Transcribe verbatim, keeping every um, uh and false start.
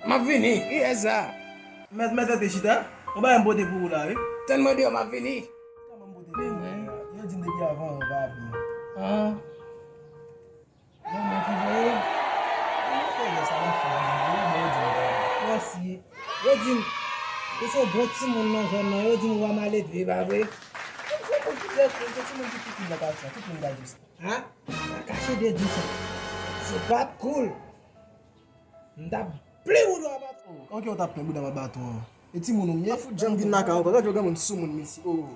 M ap vini, kiyès sa? Mèt, mèt, mèt, chita. Yon bagay m pote pou ou la, wi. Tann mwen deyò, m ap vini. Kòman m pote pou ou la? Yo di m depi avan, ou pa byen. Ah. Manman ki voye? Mwen fè lè sa, m ap fè lè, yo di m pa byen. Mèsi. Yo di m, ou se yon bon timoun nan zòn nan, yo di m ou pa maledve, pa vre? M se yon moun ki trè koul, se timoun ki pi koul nan katye a, tout moun ka di sa. Ha? Pa kache de di sa. Se pa t koul. M t ap plen ou dwa baton. Ok, ou t ap plen bouda m a baton an. E timoun ou m ye? Fout jan m vin lakay ou, gade yon granmoun soumoun, mesye. Oh.